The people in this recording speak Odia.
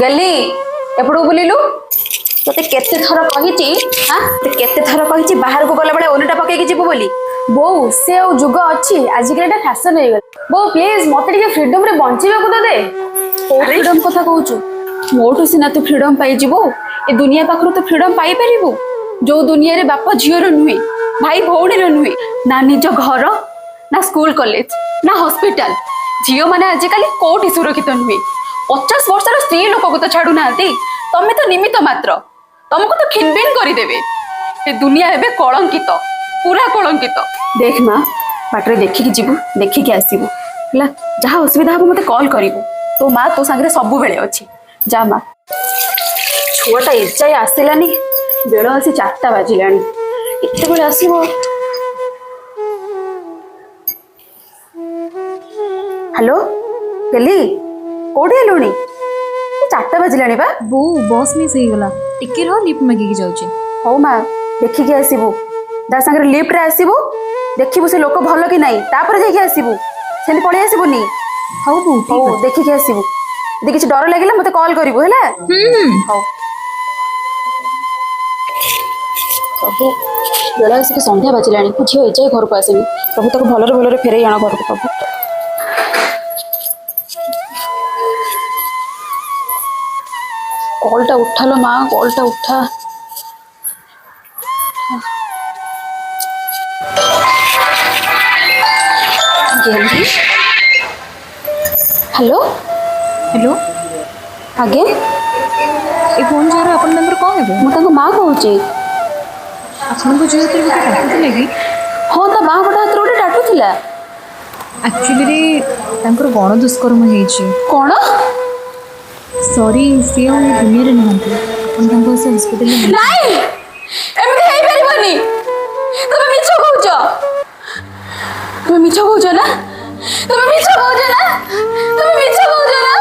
ଗଲି ଏପଟକୁ ବୁଲିଲୁ। ତୋତେ କେତେ ଥର କହିଛି? ହାଁ, ତୋତେ କେତେ ଥର କହିଛି ବାହାରକୁ ଗଲାବେଳେ ଓନିଟା ପକେଇକି ଯିବୁ ବୋଲି? ବୋଉ, ସେ ଆଉ ଯୁଗ ଅଛି? ଆଜିକାଲି ଏଟା ଫ୍ୟାସନ ହେଇଗଲା। ବୋଉ, ପ୍ଲିଜ ମତେ ଟିକେ ଫ୍ରିଡମ ରେ ବଞ୍ଚିବାକୁ ତ ଦେ। କୋଉ ଫ୍ରିଡମ କଥା କହୁଛୁ? ମୋଠୁ ସିନା ତୁ ଫ୍ରିଡମ ପାଇଯିବୁ, ଏ ଦୁନିଆ ପାଖରୁ ତୁ ଫ୍ରିଡମ ପାଇପାରିବୁ? ଯୋଉ ଦୁନିଆରେ ବାପ ଝିଅର ନୁହେଁ, ଭାଇ ଭଉଣୀର ନୁହେଁ, ନା ନିଜ ଘର, ନା ସ୍କୁଲ କଲେଜ, ନା ହସ୍ପିଟାଲ, ଝିଅମାନେ ଆଜିକାଲି କୋଉଠି ସୁରକ୍ଷିତ ନୁହେଁ। 50 ବର୍ଷର ସ୍ତ୍ରୀ ଲୋକକୁ ତ ଛାଡୁନାହାନ୍ତି, ତମେ ତ ନିମିତ୍ତ ମାତ୍ର, ତମକୁ ତ ଖିନଭିନ କରିଦେବେ। ଏ ଦୁନିଆ ଏବେ କଳଙ୍କିତ, ପୁରା କଳଙ୍କିତ। ଦେଖ ମା, ବାଟରେ ଦେଖିକି ଯିବୁ, ଦେଖିକି ଆସିବୁ, ହେଲା? ଯାହା ଅସୁବିଧା ହବ ମତେ କଲ୍ କରିବୁ। ତୋ ମା ତୋ ସାଙ୍ଗରେ ସବୁବେଳେ ଅଛି। ଯା ମା। ଛୁଆଟା ଏଯାଏ ଆସିଲାନି, ବେଳ ଆସି 4ଟା ବାଜିଲାଣି, କେତେବେଳେ ଆସିବ? ହ୍ୟାଲୋ ଗେଲି, କୋଉଠି ହେଲୁଣି? 4ଟା ବାଜିଲାଣି ବା। ବୋଉ, ବସ୍ ମିସ୍ ହେଇଗଲା, ଟିକେ ରହ, ଲିଫ୍ଟ ମାଗିକି ଯାଉଛି। ହଉ ମା, ଦେଖିକି ଆସିବୁ। ତା ସାଙ୍ଗରେ ଲିଫ୍ଟରେ ଆସିବୁ, ଦେଖିବୁ ସେ ଲୋକ ଭଲ କି ନାହିଁ, ତାପରେ ଯାଇକି ଆସିବୁ। ସେମିତି ପଳେଇ ଆସିବୁନି। ହଉ ବୋଉ। ହଉ, ଦେଖିକି ଆସିବୁ। ଯଦି କିଛି ଡର ଲାଗିଲା ମତେ କଲ୍ କରିବୁ, ହେଲା? ହଉ। ପ୍ରଭୁ, ବେଳ ଆସିକି ସନ୍ଧ୍ୟା ବାଜିଲାଣି, ମୋ ଝିଅ ଏଯାଏ ଘରକୁ ଆସିନି। ପ୍ରଭୁ, ତାକୁ ଭଲରେ ଭଲରେ ଫେରେଇ ଆଣ ଘରକୁ ପ୍ରଭୁ। କଲଟା ଉଠାଲୋ ମା, କଲଟା ଉଠା। ହ୍ୟାଲୋ। ହ୍ୟାଲୋ। ଆଜ୍ଞା। ଏ ଫୋନ୍ ଯାହାର, ଆପଣ ତାଙ୍କର କ'ଣ ହେବେ? ମୁଁ ତାଙ୍କ ମା କହୁଛି। ଆପଣଙ୍କ ଝିଅ ହାତରେ ଗୋଟେ ଟାଟୁ ଥିଲା କି? ହଁ, ତା ବାଁ ପଟ ହାତରେ ଗୋଟେ ଟାଟୁ ଥିଲା। ଆକ୍ଚୁଆଲିରେ ତାଙ୍କର ଗଣ ଦୁଷ୍କର୍ମ ହେଇଛି। କ'ଣ? ସରି, ସିଏ ଆଉ ଏ ଦୁନିଆରେ ନାହାନ୍ତି। ଆପଣ ତାଙ୍କୁ ଆସି ହସ୍ପିଟାଲରେ ନାଇଁ, ଏମିତି ହେଇପାରିବନି। ତମେ ମିଛ କହୁଛ, ତମେ ମିଛ କହୁଛ ନା? ତମେ ମିଛ କହୁଛ ନା? ତମେ ମିଛ କହୁଛ ନା?